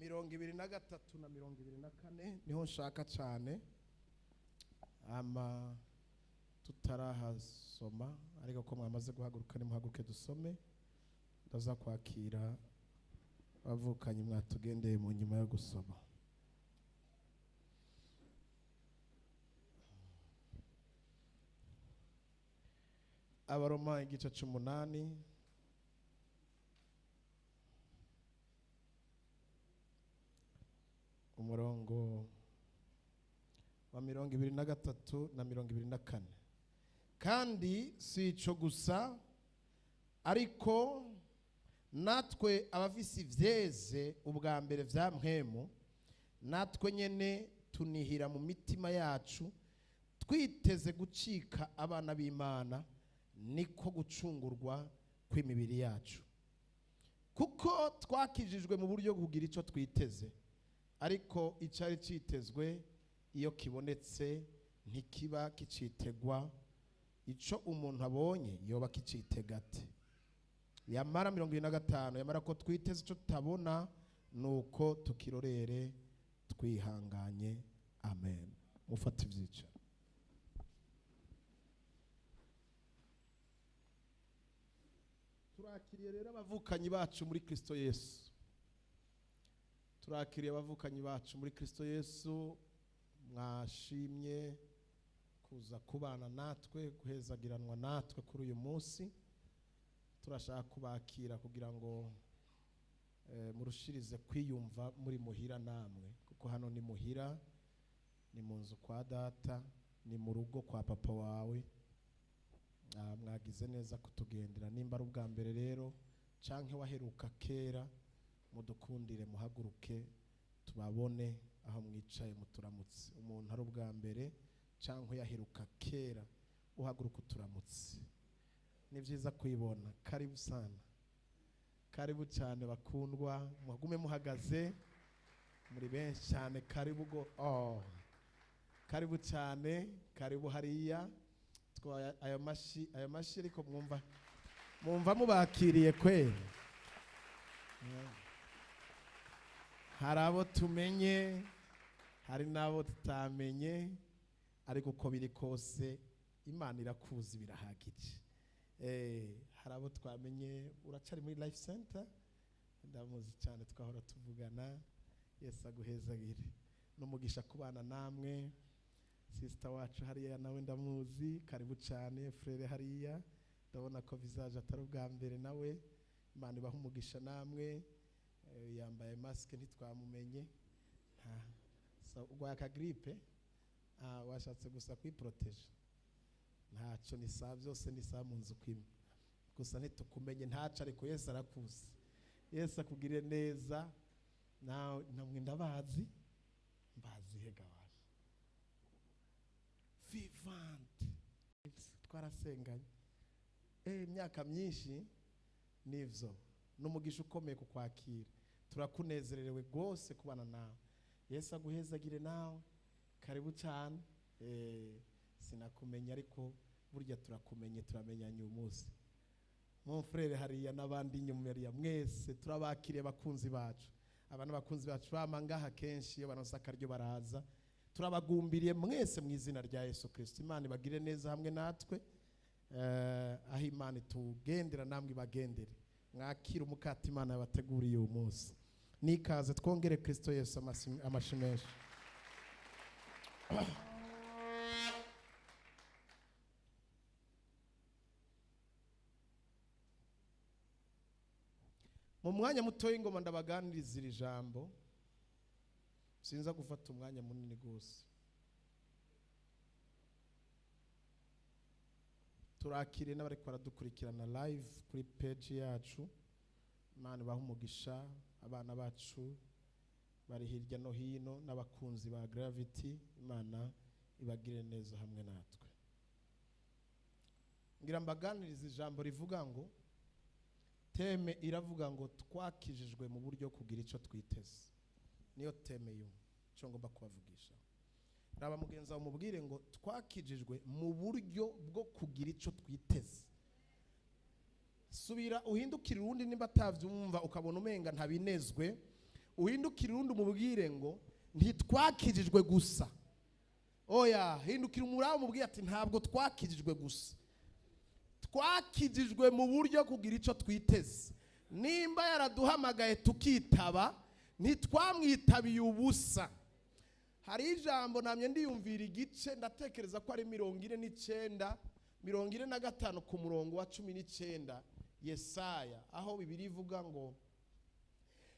23 na 24 niho nshaka cyane, ama tutarahasoma, ariko ko mwamaze guhaguruka nimuhaguruke dusome. Ndaza kwakira abavukanye mwatugendeye mu nyuma yo gusoma. Abaroma igice 8, umurongo wa 23 na 24. Kandi si ico gusa, ariko natwe abafise ivyeze ubwa mbere vya mpwemu, natwe nyene tunihira mu mitima yacu, twiteze gucika abana b'Imana, niko gucungurwa kw'imibiri yacu. Kuko twakijijwe mu buryo kugira ico twiteze, ariko icari citezwe iyo kibonetse ntikiba kicitegwa. Ico umuntu abonye yoba kicitega ate? Yamara 25, yamara ko twiteze ico tutabona, nuko tukirorere twihanganye. Amen. Mufate ivyicaro. Turakiriye rero abavukanyi bacu muri Kristo Yesu. Turakiriye abavukanyi bacu muri Kristo Yesu. Mwashimye kuza kubana natwe, guhezagiranwa natwe kuri uyu munsi. Turashaka kubakira kugira ngo murushirize kwiyumva muri muhira namwe, kuko hano ni muhira, ni mu nzu kwa data, ni mu rugo kwa papa wawe. Mwagize neza kutugendera. Nimba ari ubwa mbere rero canke waheruka kera, mudukundire muhaguruke tubabone aho mwicaye muturamutse. Umuntu ari ubwa mbere canke yaheruka kera, uhaguruka uturamutse. Ni vyiza kwibona. Karibu sana, karibu cyane bakundwa, mugume muhagaze muri benshi cyane. Karibu go, oh, karibu cyane, karibu hariya. Ayo mashi, ayo mashi, ariko mwumva mubakiriye kweli. Hari abo tumenye, hari n'abo tutamenye, ariko uko biri kose Imana irakuzi birahagije. Hari abo twamenye, uracari muri Life Center, ndamuzi cyane, twahora tuvugana. Yesu aguhezagire n'umugisha kubana namwe. Sister wacu hariya nawe ndamuzi, karibu cyane. Frere hariya ndabona ko visage atari ubwa mbere nawe, Imana ibahe umugisha namwe. Yambaye maske ntitwamumenye, urwaye akagripe, washatse gusa kwiproteje, ntaco ni saa byose ni saa mu nzu kwimwe gusa ntitukumenye ntaco, ariko Yesu arakuzi. Yesu akugirire neza. Nawe namwe ndabazi, mbazi hega waje vivante, twarasenganye imyaka myinshi. Nivyo n'umugisha ukomeye kukwakira, turakunezererewe rwose kubana nawe. Yesu aguhezagire nawe, karibu cyane. Sinakumenya ariko burya turakumenye, turamenyanye uyu munsi. Mon frere hariya n'abandi inyuma hariya, mwese turabakiriye bakunzi bacu. Aba n'abakunzi bacu bama ngaha kenshi, iyo baronse akaryo baraza. Turabagumbiriye mwese mu izina rya Yesu Kristo. Imana ibagire neza hamwe natwe. Aho Imana itugendera namwe ibagendere. Mwakire umukate Imana yabateguriye uyu munsi. Nikaze twongere Kristo Yesu amashi menshi. Mu mwanya muto w'ingoma ndabaganiriza iri jambo, sinza gufata umwanya munini gose. Turakire n'abariko baradukurikirana live kuri page yacu. Imana ibahe umugisha, abana bacu bari hirya no hino n'abakunzi ba Gravity, Imana ibagire neza hamwe natwe. Ngira mbaganiriza ijambo rivuga ngo teme iravuga ngo twakijijwe mu buryo kugira ico twiteze. Niyo teme yo cyo ngomba kubavugisha. Raba mugenzi wawe mubwire ngo twakijijwe mu buryo bwo kugira ico twiteze. Subira uhindukire urundi nimba atavyumva ukabona umenga ntabinezwe, Uhindukire urundi umubwire ngo ntitwakijijwe gusa. Oya, hindukira umuraba umubwire ati ntabwo twakijijwe gusa, twakijijwe mu buryo kugira icyo twiteze. Nimba yaraduhamagaye tukitaba, ntitwamwitabiye ubusa. Hari ijambo namye ndiyumvira igice, ndatekereza ko ari 49, 45 ku murongo wa 19, Yesaya, aho Bibiliya ivuga ngo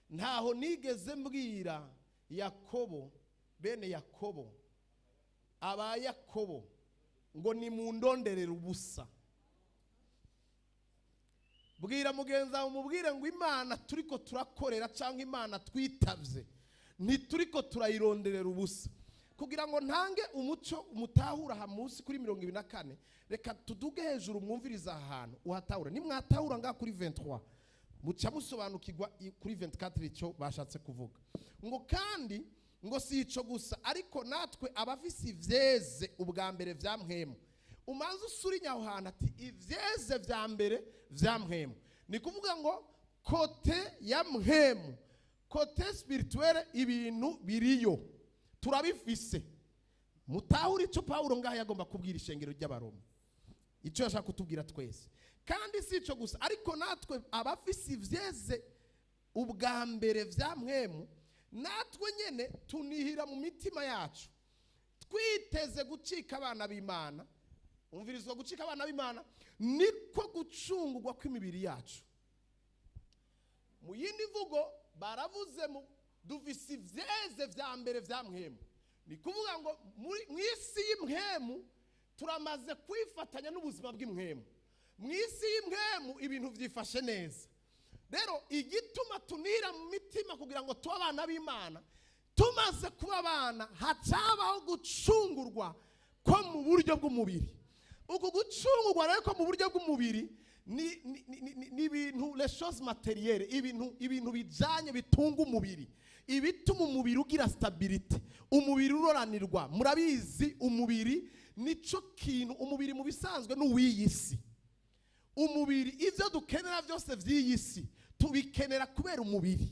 ntaho nigeze mbwira Yakobo, bene Yakobo, aba Yakobo, ngo nimundonderere ubusa. Bwira mugenzi wawe, umubwire ngo Imana turiko turakorera cyangwa Imana twitavye ntituriko turayironderera ubusa. Kugira ngo ntange umuco umutahura aha munsi kuri 24, reka tuduge hejuru mwumviriza aha hantu uhatahura. Nimwatahura ngaha kuri 23, muca musobanukirwa kuri 24 icyo bashatse kuvuga. Ngo kandi ngo si ico gusa, ariko natwe abafise ivyeze ubwa mbere vya mpwemu. Umanze usurinya aho hantu ati ivyeze vya mbere vya mpwemu, ni kuvuga ngo côté ya mpwemu, côté spirituel, ibintu biriyo, turabifise. Mutahure icyo Pawulo ngaha yagomba kubwira ishengero ry'Abaroma, icyo yashaka kutubwira twese. Kandi si icyo gusa, ariko natwe abafise ivyeze ubwa mbere vya mpwemu, natwe nyene tunihira mu mitima yacu twiteze gucika abana b'Imana. Umvirizwa, gucika abana b'Imana niko gucungurwa kw'imibiri yacu. Mu yindi mvugo baravuze mu dufise ivyeze vya mbere vya mpwemu, ni kuvuga ngo mu isi y'impwemu turamaze kwifatanya n'ubuzima bw'impwemu. Mu isi y'impwemu ibintu vyifashe neza. Rero igituma tunira mu mitima kugira ngo tube abana b'Imana, tumaze kuba abana hacabaho gucungurwa ko mu buryo bw'umubiri. Uku gucungurwa rero ko mu buryo bw'umubiri ni ibintu, les choses matérielles, ibintu bijanye bitunga umubiri, ibituma umubiri ugira stabilité, umubiri uroranirwa. Murabizi, umubiri nico kintu, umubiri mu bisanzwe n'uw'iyi si. Umubiri, ivyo dukenera byose vy'iyi si tubikenera kubera umubiri,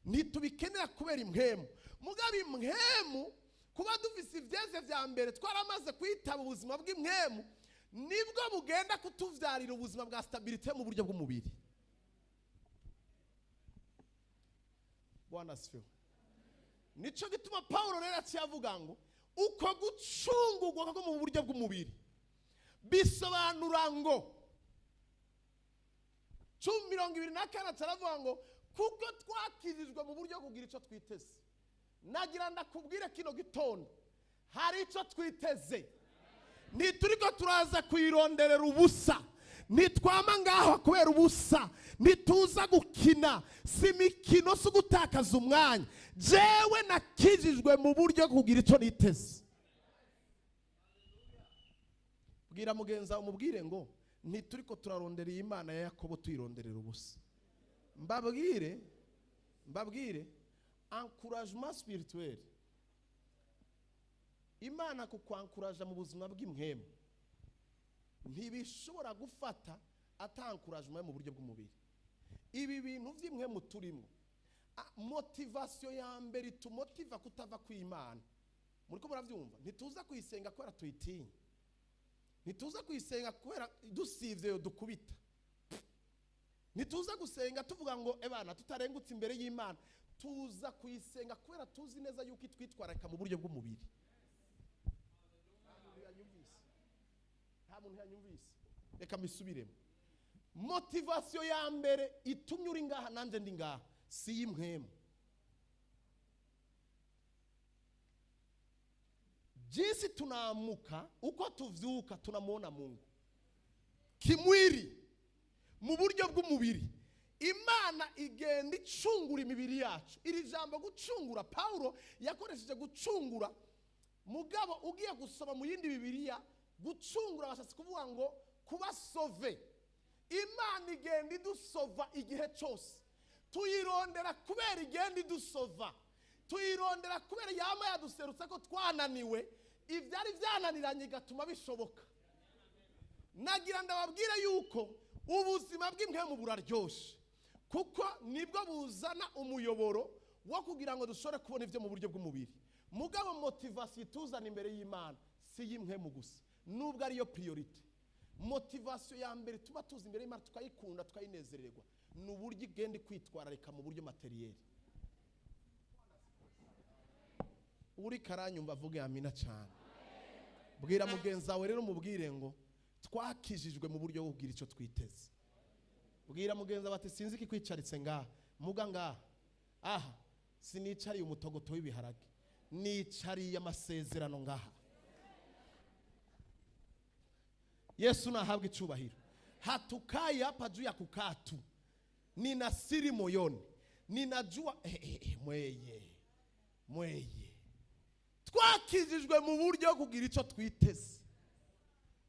ntitubikenera kubera impwemu. Mugabo impwemu, kuba dufise ivyeze vya mbere, twaramaze kwitaba ubuzima bw'impwemu, nibwo bugenda kutuvyarira ubuzima bwa stabilité mu buryo bw'umubiri. Bwana asifiwe. Nico gituma Paulo rero aciye avuga ngo uko gucungurwa ko mu buryo bw'umubiri bisobanura ngo 24 aravuga ngo kuko twakirijwe mu buryo kugira icyo twiteze. Nagira ndakubwire kino gitondo hari icyo twiteze. Ntituriko turaza kuyironderera ubusa, ntitwama ngaho kubera ubusa, ntituza gukina, si imikino, si ugutakaza umwanya. Jewe nakijijwe mu buryo kugira icyo niteze. Bwira mugenzi wawe, umubwire ngo ntituriko turarondera iyi Mana ya Yakobo tuyironderera ubusa. Mbabwire encouragement spirituel, Imana kukwankuraja mu buzima bw'impwemu ntibishobora gufata atankurajement mu buryo bw'umubiri. Ibi bintu vy'impwemu turimo, motivation ya mbere itumotiva kutava kw'Imana, muriko muravyumva, ntituza kuyisenga kubera tuyitinya, ntituza kuyisenga kubera dusivye yo dukubita, ntituza gusenga tuvuga ngo ebana tutarengutse imbere y'Imana. Tuza kuyisenga kubera tuzi neza yuko itwitwararika mu buryo bw'umubiri. Nta muntu yanyumvise, reka mbisubiremo. Motivation ya mbere itumye uri ngaha nanje ndi ngaha si y'impwemu. Jinsi tunamuka, uko tuvyuka, tunamuona Mungu kimwili, mu buryo bw'umubiri. Imana igenda icungura imibiri yacu. Iri jambo gucungura, Paulo yakoresheje gucungura, mugabo ugiye gusoma mu yindi Bibiliya gucungura bashatse kuvuga ngo kuba sauve. Imana igenda idusova igihe cyose, tuyirondera kubera igenda idusova, tuyirondera kubera yama yaduserutse ko twananiwe, ivyari vyananiranye igatuma bishoboka. Nagira ndababwira yuko ubuzima bw'impwemu buraryoshe, kuko nibwo buzana umuyoboro wo kugira ngo dushobore kubona ivyo mu buryo bw'umubiri. Mugabo motivation ituzana imbere y'Imana si y'impwemu gusa, nubwo ariyo priority. Motivation ya mbere tuba tuzi imbere y'Imana tukayikunda tukayinezererwa ni uburyo igenda kwitwararika mu buryo materiel. Uri karanyumva avuge amina cyane. Bwira mugenzi wawe rero mubwire ngo twakijijwe mu buryo bwo kugira icyo twiteze. Bwira mugenzi wawe ati sinzi ikikwicaritse ngaha, muga ngaha aha sinicariye umutogoto w'ibiharage, nicariye amasezerano ngaha. Yesu nahabwe icubahiro. Hatukai hapa juu ya kukatu, nina siri moyoni, ninajua mweye mweye twakijijwe mu buryo kugira icyo twiteze.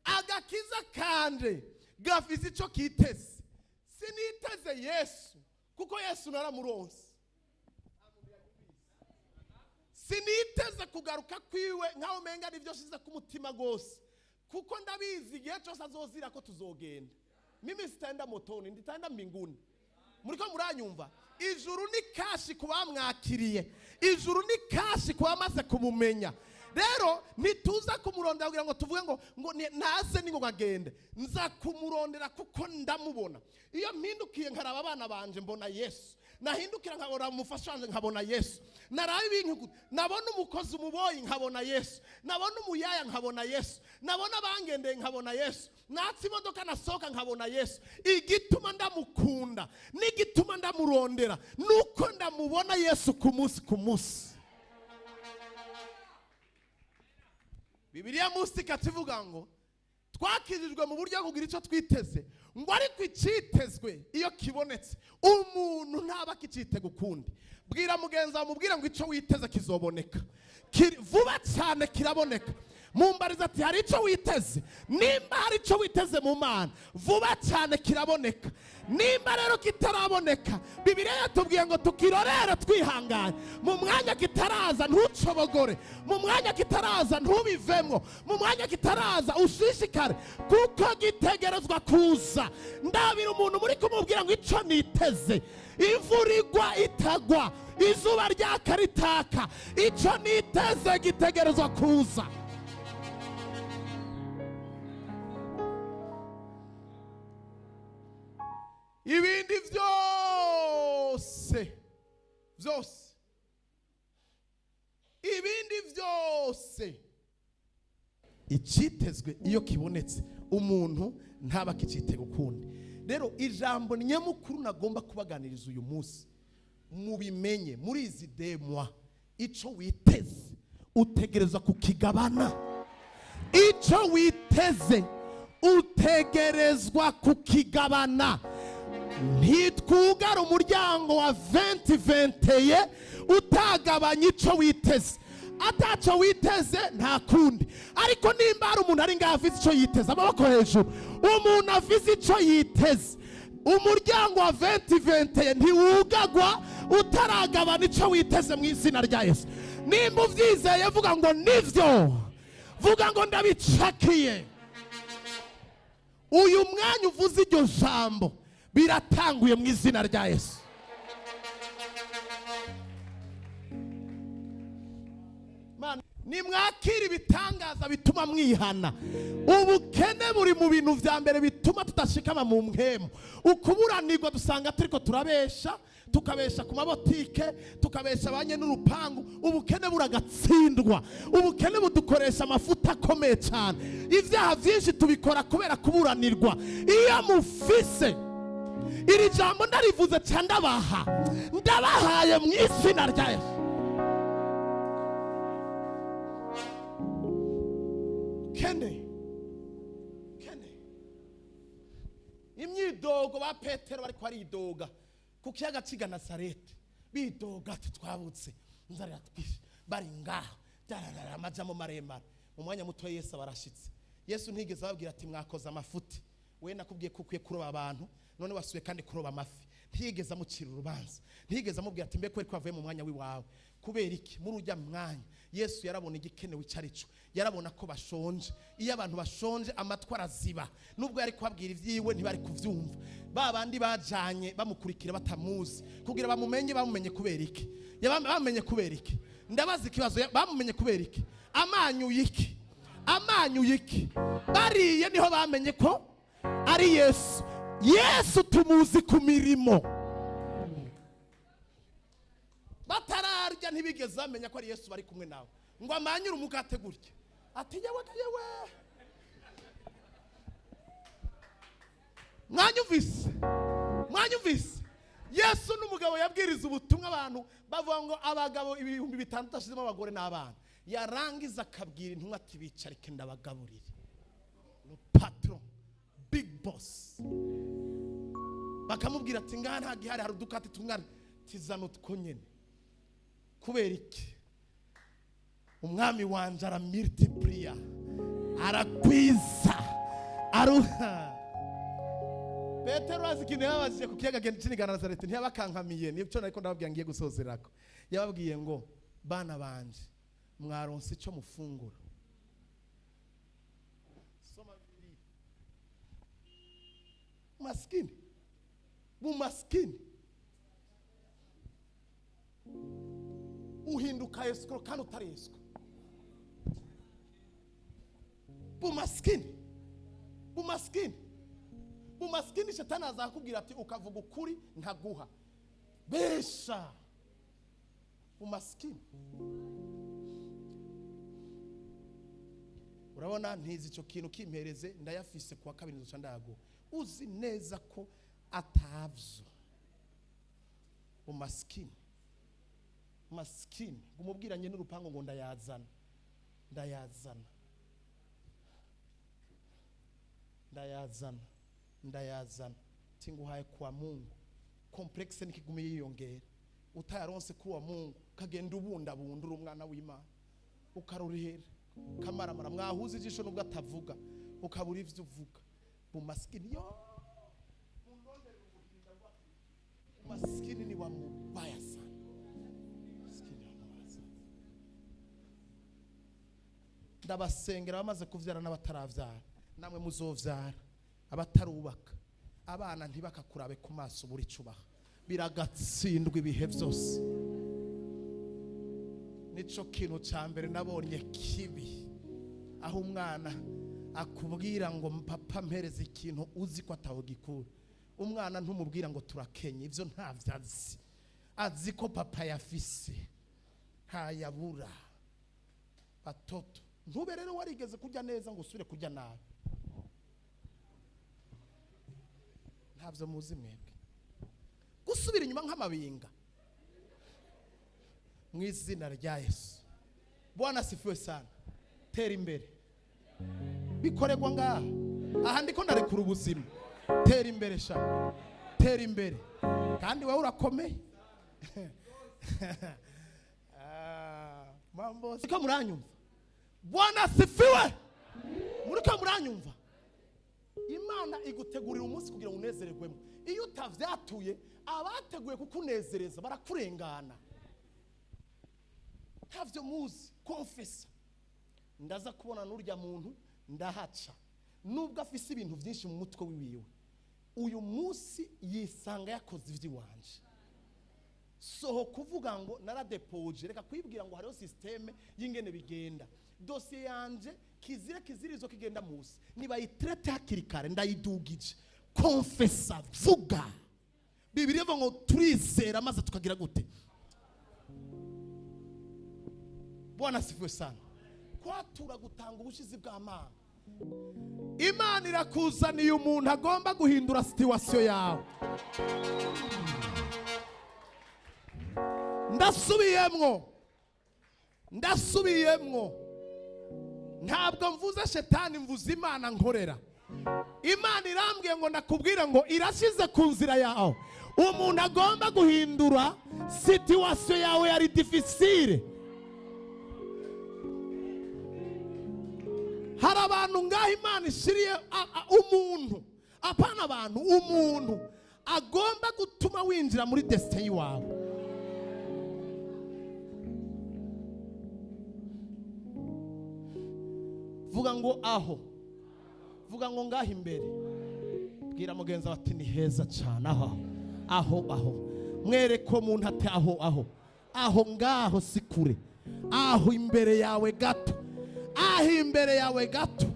Agakiza kanje gafise icyo kiteze. Siniteze Yesu kuko Yesu naramuronse. Siniteze kugaruka kwiwe nkaho umenga nivyo shize ku mutima gose, kuko ndabizi igihe cyose azozira ko tuzogenda. Mimi sitaenda motoni, nditaenda mbinguni. Muriko muranyumva? Ijuru ni kashi kubamwakiriye, ijuru ni kashi kubamaze kumumenya. Rero ntituza kumurondera kugira ngo tuvuge ngo naze ningo agende. Nza kumurondera kuko ndamubona. Iyo mpindukiye nkaraba abana banje mbona Yesu, nahindukira nkabona umufasha wanje nkabona Yesu, naraba ibintu, nabona umukozi umuboyi nkabona Yesu, nabona umuyaya nkabona Yesu, nabona abangendeye nkabona Yesu, natsi imodoka nasohoka nkabona Yesu. Igituma ndamukunda n'igituma ndamurondera nuko ndamubona Yesu ku munsi ku munsi. Bibiliya munsi ikatuvuga ngo twakijijwe mu buryo kugira icyo twiteze, ngo ariko icitezwe iyo kibonetse umuntu ntaba akicitega ukundi. Bwira mugenzi wawe mubwire ngo icyo witeze kizoboneka vuba cyane, kiraboneka. Mumbariza ati hari icyo witeze? Nimba hari icyo witeze mu Mana vuba cyane kiraboneka. Nimba rero kitaraboneka, Bibiliya yatubwiye ngo tukirorere twihangane. Mu mwanya kitaraza ntucobogore, mu mwanya kitaraza ntubivemwo, mu mwanya kitaraza ushishikare, kuko gitegerezwa kuza. Ndabira umuntu muri kumubwira ngo icyo niteze, imvura igwa itagwa, izuba ryaka ritaka, icyo niteze gitegerezwa kuza. Ibindi byose byose, ibindi byose icitezwe iyo kibonetse umuntu ntaba akicitega ukundi. Rero ijambo nyamukuru nagomba kubaganiriza uyu munsi, mubimenye muri izi demwa, ico witeze utegerezwa kukigabana. Ico witeze utegerezwa kukigabana. Ntitwugara umuryango wa 2021 utagabanya ico witeze. Ataco witeze nta kundi. Ariko nimba hari umuntu ari ngaho afise ico yiteze, amaboko hejuru. Umuntu afise ico yiteze, umuryango wa 2021 ntiwugagwa utaragabana ico witeze mu izina rya Yesu. Nimba uvyizeye vuga ngo nivyo, vuga ngo ndabicakiye. Uyu mwanya uvuze iryo jambo biratanguye mu izina rya Yesu. Nimwakira ibitangaza bituma mwihana. Ubukene buri mu bintu vya mbere bituma tudashikama mu mpemu. Ukuburanirwa dusanga turiko turabesha, tukabesha ku mabotike, tukabesha abanye n'urupangu. Ubukene buragatsindwa. Ubukene budukoresha amafuta akomeye cyane. Ivyaha vyinshi tubikora kubera kuburanirwa. Iyo mufise iri jambo ndarivuze cyane, ndabaha, ndabahaye mu izina rya Yesu. Kene kene imyidogo ba Petero bariko baridoga ku kiyaga c'i Genezareti, bidoga ati twabutse inzara iratwishe, bari ngaho dararara amajambo maremare. Mu mwanya muto Yesu abarashitse. Yesu ntigeze ababwira ati mwakoze amafuti, we nakubwiye ko ukwiye kuroba abantu, none wasuye kandi kuroba amafi. Ntiyigeze amucira urubanza, ntiyigeze amubwira ati: "Mbe kweri ko wavuye mu mwanya w'iwawe?" Kubera iki? Muri ujya mwanya Yesu yarabona igikenewe icyo ari cyo, yarabona ko bashonje. Iyo abantu bashonje amatwi araziba. Nubwo yari kubabwira ibyiwe, ntibari kubyumva. Ba bandi bajanye bamukurikira batamuzi, kugira bamumenye, bamumenye kubera iki? Bamumenye kubera iki? Ndabaza ikibazo: bamumenye kubera iki? Amanyuye iki? Amanyuye iki? Bariye, niho bamenye ko ari Yesu. Yesu tumuzi ku mirimo. Batararya ntibigeze bamenya ko ari Yesu bari kumwe nawe, ngo amanyure umukate gutya, ati: "Yewe ga yewe!" Mwanyumvise? Mwanyumvise? Yesu n'umugabo yabwiriza ubutumwa abantu bavuga ngo abagabo 6000 ashizemo abagore n'abana. Yarangiza akabwira intumwa ati: "Bicarike ndabagaburire." Le patron, big boss, bakamubwira ati: "Ngaha nta gihari, hari udukate tungana." Tizana utwo nyene. Kubera iki? Umwami wanje aramultiplier, aragwiza, aruha. Petero azi ikintu yababajije ku kiyaga cy'i Nazareti, ntiyabakankamiye. Nicyo nariko ndababwira ngiye gusozerako. Yababwiye ngo: "Bana banje, mwaronse icyo mufungura?" Soma Bibiliya. Maskini, bumaskini uhinduka escroc kandi utari escroc. Bumaskini, bumaskini, bumaskini. Shetani azakubwira ati: "Ukavuga ukuri ntaguha, besha." Bumaskini. Urabona, ntizi icyo kintu kimpereze, ndayafise, kuwa kabiri nzoca ndayaguha, uzi neza ko atavyo. Umaskini, maskini. Umubwiranye n'urupango ngo: "Ndayazana, ndayazana, ndayazana, ndayazana." Tinguhaye kwa Mungu. Complexe nikigume yiyongera. Utayaronse kuwa Mungu, kagenda ubundabunda, uri umwana w'Imana, ukarorera kamaramara, mwahuza ijisho nubwo atavuga, ukabura ivyo uvuga. Bumaskini yo maskini ni wa mubaya sana. Maskini wa mubaya sana. Ndabasengera bamaze kuvyara n'abataravyara, namwe muzovyara, abatarubaka, abana ntibakakurabe ku maso buri cubaha. Biragatsindwa ibihe byose. Nico kintu ca mbere nabonye kibi, aho umwana akubwira ngo: "Papa, mpereza ikintu," uzi ko atawugikura. Umwana ntumubwira ngo turakenye, ivyo ntavyo azi. Azi ko papa yafise, ntayabura. Batoto, ntube rero warigeze kurya neza ngo usubire kurya nabi. Ntabyo muzi mwebwe, gusubira inyuma nk'amabinga. Mu izina rya Yesu. Bwana sifiwe sana. Tera imbere, bikorerwa ngaha. Aha ndiko ndarekura ubuzima. Tera imbere sha, tera imbere, kandi wowe urakomeye. Ah, mambo siko muranyumva? Bwana sifiwe. Muriko muranyumva? Imana igutegurira umunsi kugira ngo unezererwemo. Iyo utavyatuye, abateguye kukunezereza barakurengana. Ntavyo muzi. Confessa: "Ndaza kubona n'urya muntu, ndahaca." Nubwo afise ibintu byinshi mu mutwe wiwiwe, uyu munsi yisanga yakoze ivy'iwanje. Soho kuvuga ngo naradepoje. Reka kwibwira ngo hariho système y'ingene bigenda. Dosiye yanje kizire kizirizo kigenda musi, nibayitraite hakiri kare, ndayidugije. Confessa, vuga. Bibiliya ivuga ngo turizera maze tukagira gute? Bwana sifiwe sana. Kwatura gutanga ubushizi bw'amanga. Imana irakuzaniye umuntu agomba guhindura situation yawe. Ndasubiyemwo, ndasubiyemwo. Ntabwo mvuze shetani, mvuze Imana nkorera. Imana irambwiye ngo ndakubwira ngo irashyize ku nzira yawe umuntu agomba guhindura situation yawe yari difficile. Hari abantu ngaho Imana ishiriye umuntu, apana abantu, umuntu Agomba gutuma winjira muri destin yawe. Vuga ngo aho, vuga ngo ngaho imbere. Bwira mugenzi wawe ati ni heza cyane aho aho aho. Mwereke umuntu ati aho aho aho ngaho si kure, aho imbere yawe gato, aho imbere yawe gato.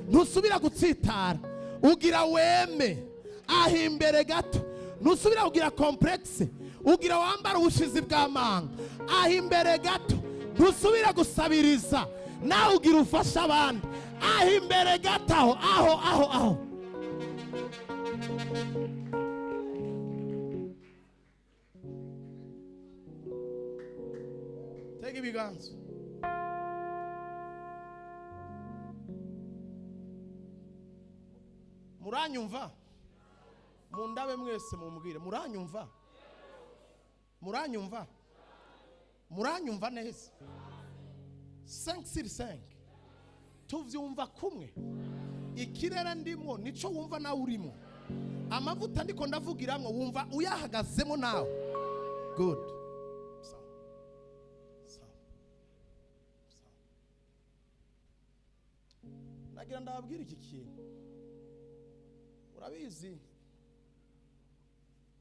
Ntusubira gutsitara, ugira weme. Aho imbere gato ntusubira kugira complexe, ugira wambara ubushizi bw'amanga. Aho imbere gato ntusubira gusabiriza, nawe ugira ufasha abandi. Aho imbere gato, aho aho aho aho. Tega ibiganza. Muranyumva? Mundabe mwese mumbwire, muranyumva? Muranyumva? Muranyumva neza? 5 sur 5 tuvyumva kumwe. Ikirere ndimwo nico wumva nawe urimo. Amavuta ndiko ndavugiramwo wumva uyahagazemo nawe. Good. Sawa. Sawa. Sawa. Nagira ndababwira iki kintu. Urabizi,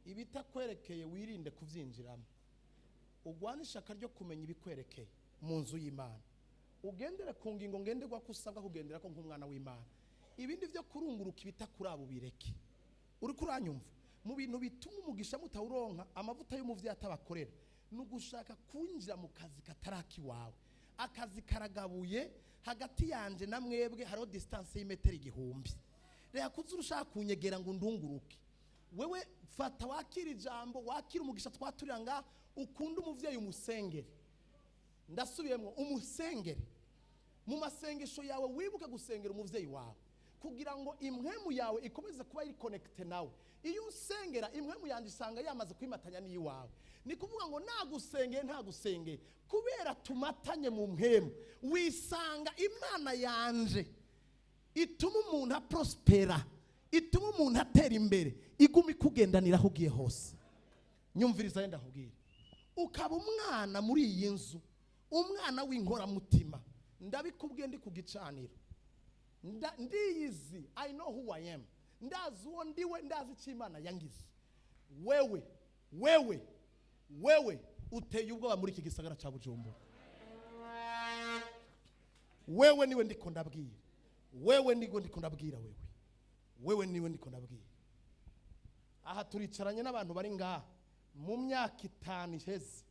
ibitakwerekeye wirinde kuvyinjiramo. Ugwane ishaka ryo kumenya ibikwerekeye mu nzu y'Imana. Ugendere ku ngingo ngenderwa ko usabwa kugendera ko nk'umwana w'Imana. Ibindi vyo kurunguruka ibitakurabo bireke. Uri kuranyumva? Mu bintu bituma umugisha mutawuronka, amavuta y'umuvyi atabakorera, nugushaka kwinjira mu kazi kataraki wawe. Akazi karagabuye hagati yanje na mwebwe hariho distance y'imetero 1000. Reka kuza ushaka kunyegera ngo ndunguruke. Wewe fata wakira ijambo, wakira umugisha twaturira nga ukunde umuvyeyi umusengere. Ndasubiyemwo, umusengere. Mu masengesho yawe wibuke gusengera umuvyeyi wawe, kugira ngo impwemu yawe ikomeze kuba iri connecte nawe. Iyo usengera impwemu yanje isanga yamaze kwimatanya n'iyawe. Ni kuvuga ngo nagusengeye ntagusengeye, kubera tumatanye mu mpwemu, wisanga Imana yanje ituma umuntu aprospera, ituma umuntu atera imbere, iguma ikugendanira aho ugiye hose. Nyumviriza yenda nkubwire. Ukaba umwana muri iyi nzu, umwana w'inkoramutima. Ndabikubwiye ndi ku gicaniro. Ndiyizi, I know who I am. Ndazi uwo ndiwe, ndazi icyo Imana yangize. Wewe, wewe, wewe uteye ubwoba muri iki gisagara ca Bujumbura. Wewe niwe ndiko ndabwira. Wewe niwe ndiko ndabwira wewe. Wewe niwe ndiko ndabwira. Aha turicaranye n'abantu bari ngaha mu myaka 5 iheze,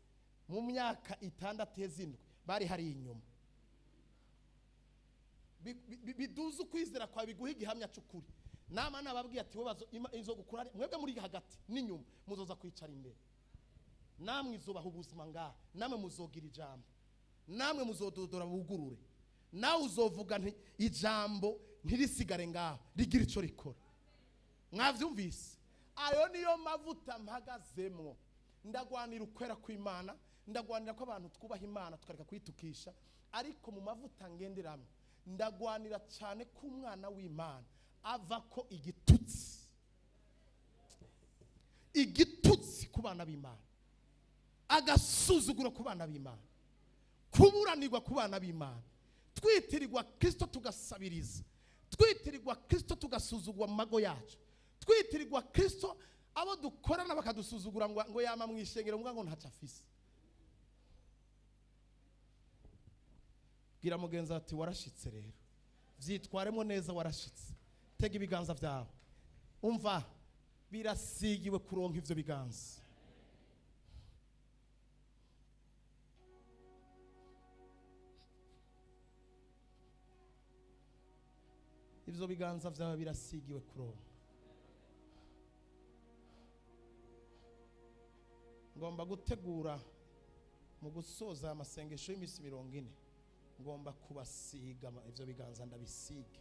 mu myaka 6 iheze 7 bari hari inyuma. Biduze ukwizera kwawe, biguha igihamya c'ukuri. Nama nababwiye ati webazo izo gukura mwebwe muri hagati n'inyuma muzoza kwicara imbere. Namwe izobaha ubuzima ngaha, namwe muzogira ijambo, namwe muzododora bugurure. Nawe uzovuga nti ijambo ntirisigare ngaho, rigira ico rikora. Mwavyumvise? Ayo niyo mavuta mpagazemwo. Ndagwanira ukwera kw'Imana, ndagwanira ko abantu twubaha Imana tukareka kuyitukisha, ariko mu mavuta ngenderamwe ndagwanira cyane ko umwana w'Imana ava ko igitutsi. Igitutsi ku bana b'Imana, agasuzuguro ku bana b'Imana, kuburanirwa ku bana b'Imana, twitirirwa Kristo tugasabiriza, twitirirwa Kristo tugasuzugwa mu mago yacu, twitirirwa Kristo abo dukorana bakadusuzugura ngo yama mwishengero ngo ntaca afise. Bwira mugenzi ati warashitse rero, vyitwaremo neza, warashitse. Tega ibiganza vyawe, umva birasigiwe kuronka ivyo biganza. Ivyo biganza vyawe birasigiwe kuronka. Ngomba gutegura mu gusoza amasengesho y'imisi 40, ngomba kubasiga ivyo biganza, ndabisige,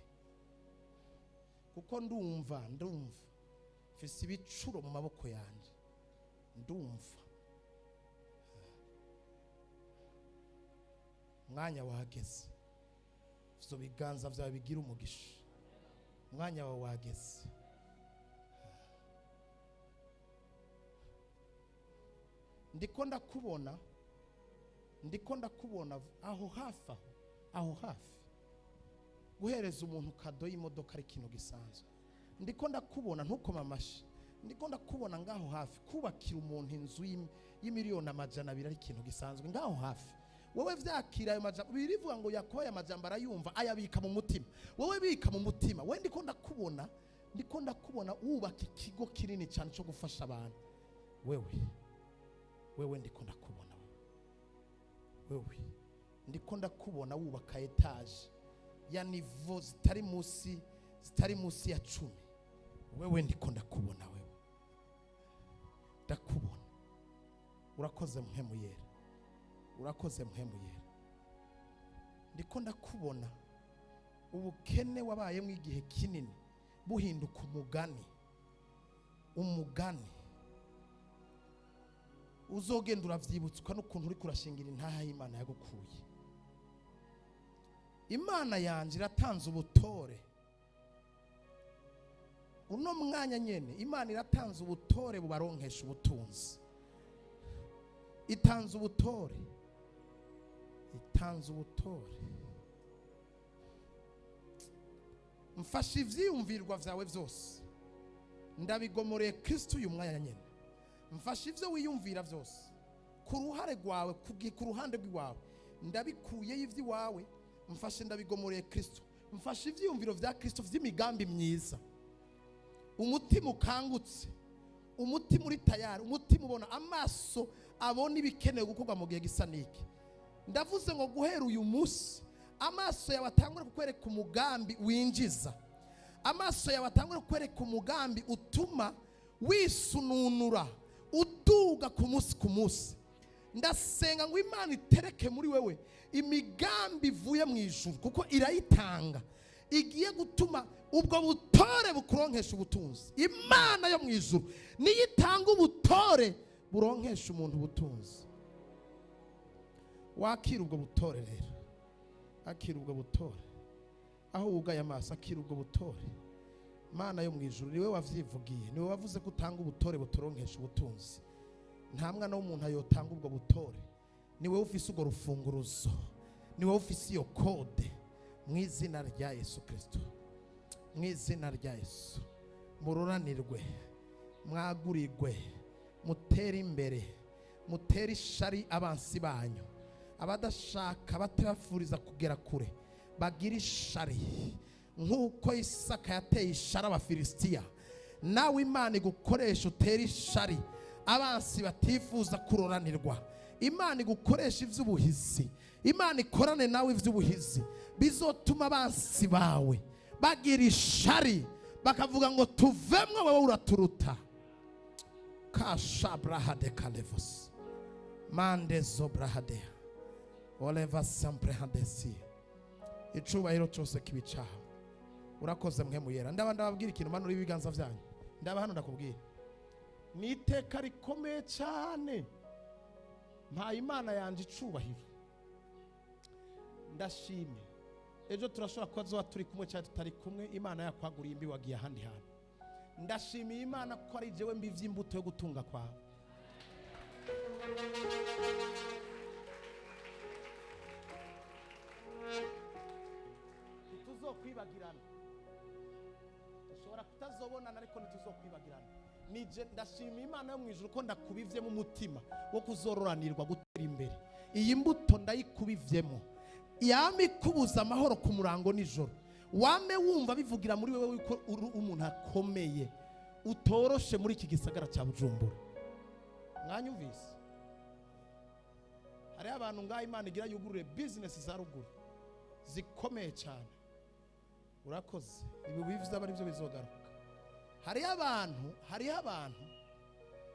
kuko ndumva mfise ibicuro mu maboko yanje, ndumva mwanya wageze. Ivyo biganza vyawe bigira umugisha, mwanya wawe wageze. Ndiko ndakubona, ndiko ndakubona aho hafi, aho hafi guhereza umuntu cadeau y'imodoka ari ikintu gisanzwe. Ndiko ndakubona, ntukoma amashi, ndiko ndakubona ngaho hafi kubakira umuntu inzu y'imiliyoni 200 ari ikintu gisanzwe ngaho hafi. Wowe vyakira ayo majambo. Birivuga ngo Yakobo aya majambo arayumva, ayabika mu mutima. Wowe bika mu mutima. We, ndiko ndakubona, ndiko ndakubona wubaka ikigo kinini cyane cyo gufasha abantu. Wewe ndiko ndakubona, wewe ndiko ndakubona wubaka étage ya niveau zitari munsi ya 10. Wewe ndiko ndakubona, wewe ndakubona. Urakoze Mpwemu Yera, urakoze Mpwemu Yera. Ndiko ndakubona ubukene wabayemo igihe kinini buhinduka umugani, umugani uzogenda uravyibutswa n'ukuntu uri kurashingira intaha y'Imana yagukuye. Imana yanje iratanze ubutore uno mwanya nyene. Imana iratanze ubutore bubaronkesha ubutunzi. Itanze ubutore, itanze ubutore. Mfashe ivyiyumvirwa vyawe vyose, ndabigomoreye Kristo uyu mwanya nyene. Mfashe ivyo wiyumvira vyose ku ruhare rwawe, ku ruhande rw'iwawe, ndabikuyeyo ivy'iwawe. Mfashe, ndabigomoreye Kristo. Mfashe ivyiyumviro vya Kristo vy'imigambi myiza, umutima ukangutse, umutima uri tayari, umutima ubona, amaso abona ibikenewe gukorwa mu gihe gisa n'iki. Ndavuze ngo guhera uyu munsi amaso yawe atangure kukwereka umugambi winjiza, amaso yawe atangure kukwereka umugambi utuma wisununura, uduga ku munsi ku munsi. Ndasenga ngo Imana itereke muri wewe imigambi ivuye mu ijuru, kuko irayitanga, igiye gutuma ubwo butore bukuronkesha ubutunzi. Imana yo mu ijuru niyo itanga ubutore buronkesha umuntu ubutunzi. Wakira ubwo butore rero, akira ubwo butore aho wugaye amaso, akira ubwo butore. Mana yo mu ijuru, niwe wavyivugiye, niwe wavuze ko utanga ubutore buturonkesha ubutunzi. Nta mwana w'umuntu ayotanga ubwo butore, niwe ufise urwo rufunguruzo, niwe ufise iyo code. Mu izina rya Yesu Kristo, mu izina rya Yesu, mururanirwe, mwagurirwe, mutere imbere, mutere ishari abansi banyu, abadashaka, batabafuriza kugera kure, bagira ishari nk'uko Isaka yateye ishari Abafilisitiya. Nawe Imana igukoresha utere ishari abansi batifuza kuroranirwa. Imana igukoresha iby'ubuhizi, Imana ikorane nawe iby'ubuhizi bizotuma abansi bawe bagira ishari, bakavuga ngo tuvemwo, wowe uraturuta. Kashabrahade kalevos mande zobrahadea oleva samprehadesi. Icubahiro cyose kibicaha. Urakoze Mpwemu Yera. Ndaba ndababwira ikintu, manura ibiganza byanyu. Ndaba hano, ndakubwira, ni iteka rikomeye cyane. Mpaye Imana yanjye icubahiro, ndashimye. Ejo turashobora kuba zoba turi kumwe cyangwa tutari kumwe, Imana yakwaguriye imbi, wagiye ahandi hantu. Ndashimiye Imana ko ari jewe mbivye imbuto yo gutunga kwawe. Ntituzokwibagirana. Dushobora kutazobonana, ariko ntituzokwibagirana. Nije ndashima Imana yo mu ijuru ko ndakubivyemo umutima wo kuzororanirwa, gutera imbere. Iyi mbuto ndayikubivyemo, yame ikubuza amahoro ku murango nijoro, wame wumva bivugira muri wewe yuko uri umuntu akomeye, utoroshe muri iki gisagara cya Bujumbura. Mwanyumvise? Hariho abantu ngaho Imana igira yugurure bizinesi za ruguru zikomeye cyane. Urakoze. Ibi bivuze aba aribyo bizogaruka. Hariho abantu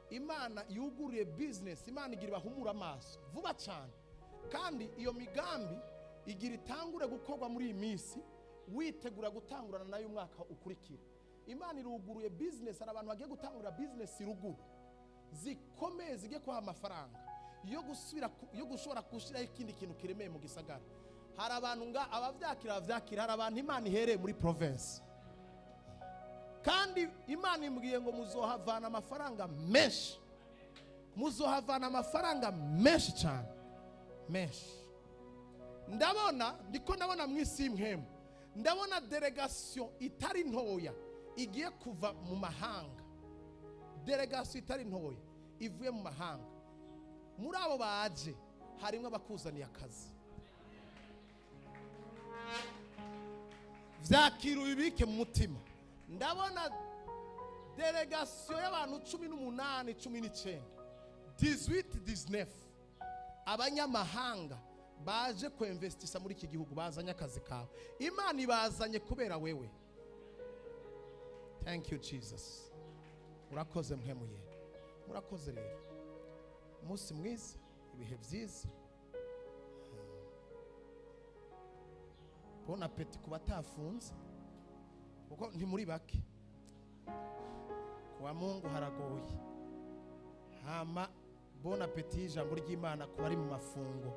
Imana yuguriye bizinesi, Imana igira ibahumura amaso vuba cyane, kandi iyo migambi igira itangure gukorwa muri iyi minsi, witegura gutangurana nayo umwaka ukurikira. Imana iruguruye bizinesi. Hari abantu bagiye gutangurira bizinesi ruguru zikomeye, zigiye kubaha amafaranga yo gusubira yo gushobora gushyiraho ikindi kintu kiremeye mu gisagara. Hari abantu nga abavyakira, abavyakira. Hari abantu Imana ihereye muri province, kandi Imana imbwiye ngo muzohavana amafaranga menshi. Muzohavana amafaranga menshi cyane, menshi. Ndabona, ndiko ndabona mu isi y'impwemu, ndabona délégation itari ntoya igiye kuva mu mahanga, délégation itari ntoya ivuye mu mahanga. Muri abo baje harimo abakuzaniye akazi. Vyakira, ubibike mu mutima. Ndabona délégation y'abantu 18, 19, 18, 19, abanyamahanga baje kwemvestisa muri iki gihugu, bazanye akazi kawe. Imana ibazanye kubera wewe. Thank you, Jesus. Urakoze, Mpwemu Yera, murakoze. Rero umunsi mwiza, ibihe byiza, bon appétit ku batafunze, kuko ntimuri bake. Kuwa Mungu haragoye. Hama bon appétit y'ijambo ry'Imana ku bari mu mafungo.